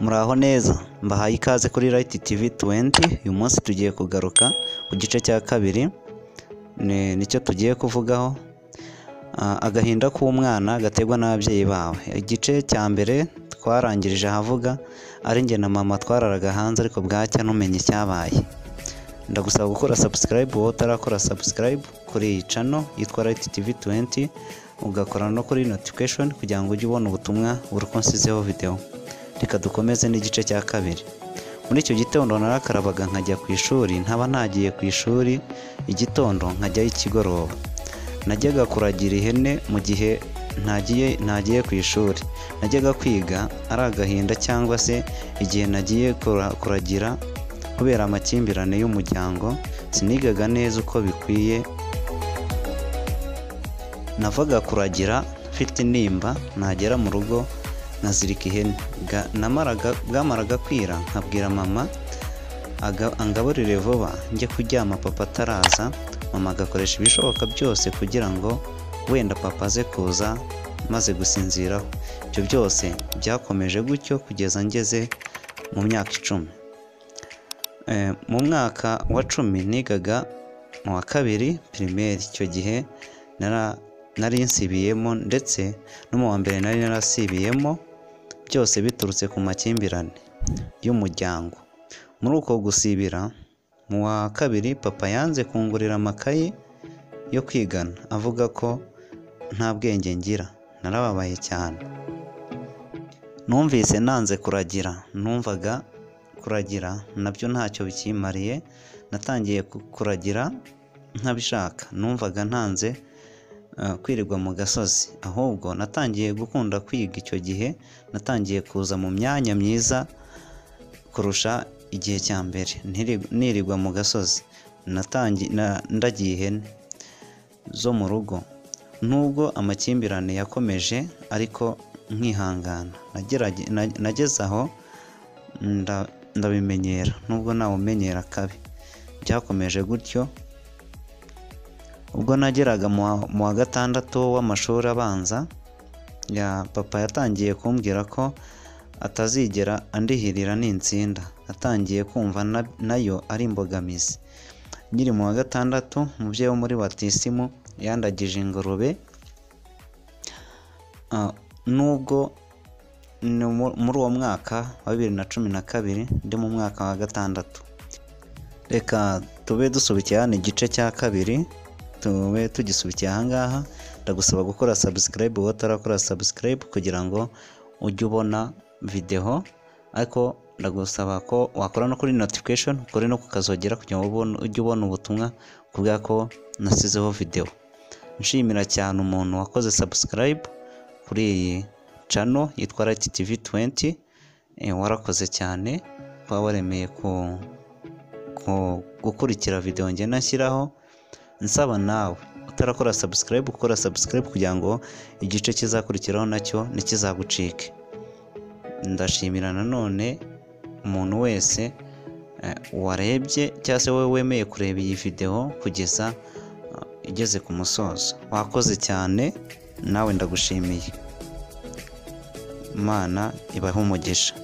Muraho neza, mbahaye ikaze kuri Light TV 20. Uyu munsi tugiye kugaruka ku gice cya kabiri, nicyo tugiye kuvugaho. Agahinda k'umwana gaterwa n'ababyeyi bawe. Igice cya mbere twarangirije ahavuga ari njye na mama twararaga hanze, ariko bwacya ntumenye icyabaye. Ndagusaba gukora subscribe wowe utarakora subscribe kuri iyi channel yitwa Light TV 20, ugakora no kuri notification kugira ngo ujye ubona ubutumwa buri uko nsizeho video. Reka dukomeze n'igice cya kabiri. Muri icyo gitondo narakarabaga nkajya ku ishuri, ntaba ntagiye ku ishuri igitondo nkajyayo ikigoroba. Najyaga kuragira ihene mu gihe ntagiye ku ishuri. Najyaga kwiga ari agahinda, cyangwa se igihe nagiye kuragira kubera amakimbirane y'umuryango sinigaga neza uko bikwiye. Navaga kuragira mfite intimba, nagera mu rugo nkazirika ihene. Bwamaraga kwira nkabwira mama angaburire vuba njye kuryama papa ataraza. Mama agakoresha ibishoboka byose kugira ngo wenda papa aze kuza maze gusinziraho. Ibyo byose byakomeje gutyo kugeza ngeze mu myaka 10. Mu mwaka wa 10 nigaga mu wa 2 primaire. Icyo gihe nari nsibiyemo, ndetse no mu wa mbere nari narasibiyemo, byose biturutse ku makimbirane y'umuryango. Muri uko gusibira mu wa 2, papa yanze kungurira amakayi yo kwigana, avuga ko nta bwenge ngira. Narababaye cyane. Numvise nanze kuragira, numvaga kuragira nabyo ntacyo bikimariye. Natangiye kuragira ntabishaka, numvaga ntanze kwirirwa mu gasozi. Ahubwo natangiye gukunda kwiga. Icyo gihe natangiye kuza mu myanya myiza kurusha igihe cya mbere nirirwa mu gasozi. Ndagiye ihene zo mu rugo. Nubwo amakimbirane yakomeje ariko nkihangana, nageze aho ndabimenyera, nubwo ntawumenyera kabi. Byakomeje gutyo. Ubwo nageraga mu wa 6 w'amashuri abanza, ya papa yatangiye kumbwira ko atazigera andihirira n'insinda. Natangiye kumva nayo ari imbogamizi. Nkiri mu wa 6, umubyeyi wo muri batisimu yandagije ingurube. Nubwo muri uwo mwaka wa 2012 ndi mu mwaka wa 6. Reka tube dusubikiye hano igice cya kabiri, tube tugisubikiye ahangaha. Ndagusaba gukora subscribe wowe utarakora subscribe kugira ngo ujye ubona video, ariko ndagusaba ko wakora no kuri notification, ukore no kukazogera kugira ngo ujye ubona ubutumwa kubwa ko nasizeho video. Nshimira cyane umuntu wakoze subscribe kuri iyi channel yitwa Light TV 20. Warakoze cyane kuba waremeye gukurikira video ngenda nshyiraho. Nsaba nawe utarakora subscribe gukora subscribe kugira ngo igice kizakurikiraho nacyo ntikizagucike. Ndashimira nanone umuntu wese warebye cyangwa se wowe wemeye kureba iyi video kugeza igeze ku musozo. Wakoze cyane, nawe ndagushimiye. Imana ibahe umugisha.